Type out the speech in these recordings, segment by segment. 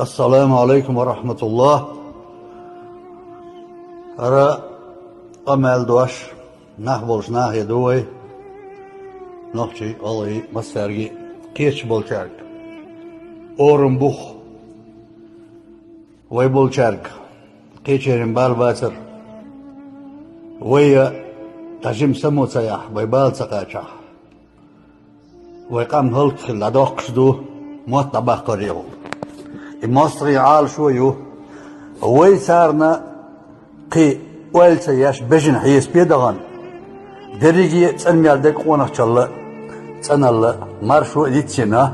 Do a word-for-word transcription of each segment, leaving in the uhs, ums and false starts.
Ассаламу Ӏалайкум ва рахьматуллахӀ. ХӀара къамаьл дош нах болчу нахе ду вай, нохчий, гӀалгӀай, массаьрга а, кхечу болчаьрга. Орам бух вай болчаьрга, кхечеран бала бацара. Вай а дӀа жима само ца яхь, вай бала ца кхачахь, вай къам хӀаллакьхилла дӀадоккхуш ду, мотт дӀабаккхарехула. И мостагӀийн Ӏалашо а ю. Вай царна кхин ойла ца еш, бежана хьесапе а дахана, дерриге а цӀена мел дерг къонахчалла а, цӀаналла а, маршо а йицйина,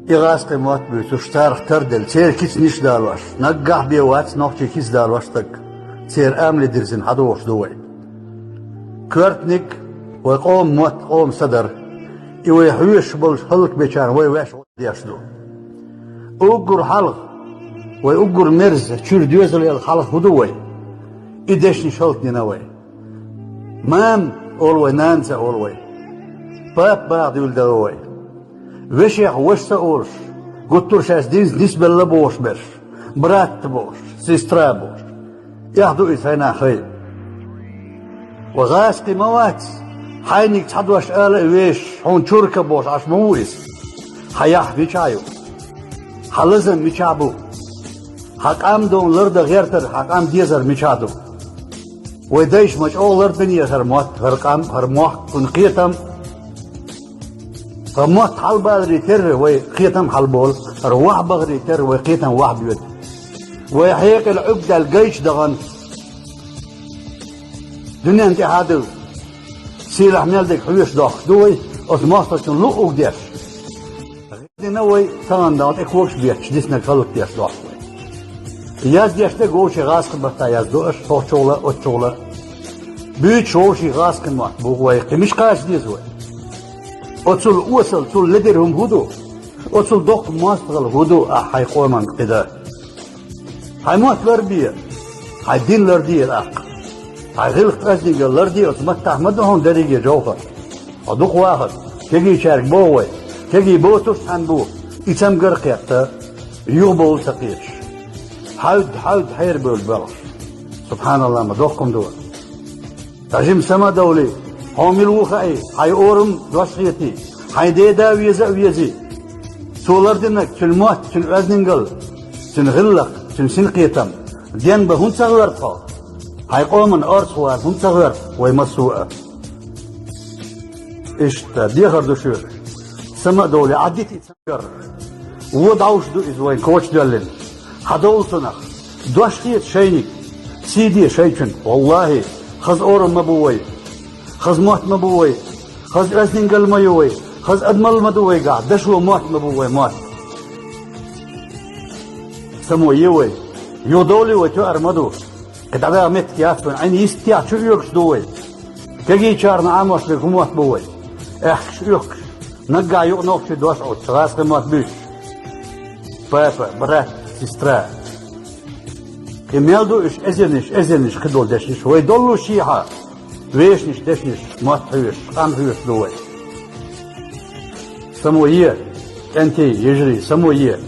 и гӀазкхи мотт буьйцуш, царах тарделла, церан кицанаш а далош, наггахь бен вац нохчийн кица далош стаг, церан амале дирзина хьадогӀуш ду вай. Коьртаниг вай къоман мотт, къоман са дара. И вай хьоьжуш болчу хӀаллакбечарна вай ваьш деш ду. Уггар хьалха, вай уггар мерза, чуьра доьзал елла хьалха хӀун ду вай? И дешнаш хӀаллакдина вай. Мама олу вай, нана ца олу вай. Папа баха дуьйладелла вай. Вешех ваша ца олуш, гуттар а шаьш динца нисбелла бохуш берш, брат бохуш, сестра бохуш. Эхь ду иза хьайнах хай. Ва гӀазкхи ма вац, хьайниг цхьа дош ала а вешаш, хьуна чурка бохуш Ӏаш ма ву иза. Хьан яхь мичахь ю? Хьан лазам мичахь бу? Хьан къам дона лардан гӀертар, хьан къам дезар мичахь ду? Вай дайша ма чӀогӀа лардинера хӀара мотт, хӀара къам, хӀара мохк, кхуьнан кхетам. ХӀара мотт хьалабаларе терра вай кхетам хьалаболу, хӀара вахьа бахаре терра вай кхетам вахьа боьду. Вай хьекъал Ӏуьрг даьлла гайчу дахана дуьненна тӀаьхьа а девлла, сийлахь мел дерг хьоьжуш дохкуш ду вай, оцу мостагӀчун луъург деш. Дина вай тахана дала тӀе когаш бетташ диснарг хӀаллакдеш дохку вай. Яздеш дерг вовшийн гӀазкхи маттахь яздо аша, хӀокхучул а, оццул а. Буьйцуш вовшийн гӀазкхи мотт бу вай, кхин мича кхача деза вай? Оцул осал, цул ледара хӀума хӀун ду? Оцул доккха мостагӀалла хӀун ду ахь хьайн къоманна кхин дан? Хьайн мотт ларбе, хьайн дин ларде тӀаккха. Хьайн гӀиллакх-оьздангалла ларде, оцу маттахь ма ду хьуна дерриге жовхӀар. Хьо дукха вахарг, кегийчаьрга боху вай, кегий боцурш цхьаьна бу, и цамгар а кхетта, юхабовла ца кхеташ. Хьаьвда, хьаьвда хьерабевлла боьлхуш. СубхьаналлахӀ, ма доккха хӀума ду. ДӀа жима сама а довлий, хьо мила ву хаий, хьайн орам, дош хетий, хьайн деда веза а везий. Цо лардинарг, цуьнан мотт, цуьнан оьздангалла, цуьнан гӀиллакх, цуьнан синкхетам денбан хӀунда ца гӀерта хьо? Хьайн къоманна орцахвар хӀунда ца гӀерта вай массо а? Иштта, дехар ду шуьга. Сама а довлий, Ӏаддита и цамгар. Вон дӀовш ду иза вайн кочадоьллина. Хьадовла цунах. Дош хета шайниг. Сий де шайчунна. ВаллахӀи, хаза орам ма бу вай. Хаза мотт ма бу вай. Хаза оьздангалла ма ю вай. Хаза адамалла ма ду вайгахь. Дашо мотт ма бу вай, мотт. Само е вай. Юхадовлий вай, тоьар ма ду. Кхин дӀадагӀа меттиг яц вайн, Ӏин йистехь чу оьгуш ду вай. Кегийчарна Ӏамош берг хӀун мотт бу вай? Аьхкаш оьхкуш, наггахь юкъа нохчий дош Ӏуттуш, гӀазкхи мотт буьйцуш. Папа, брат, сестра. И мел ду уьш эзарнаш, эзарнаш кхидолу дешнаш, вай доллушехьа, вешнаш, дешнаш, мотт хьоьжуш, къам хьоьжуш ду вай. Само е, кӀентий, йижарий, само е.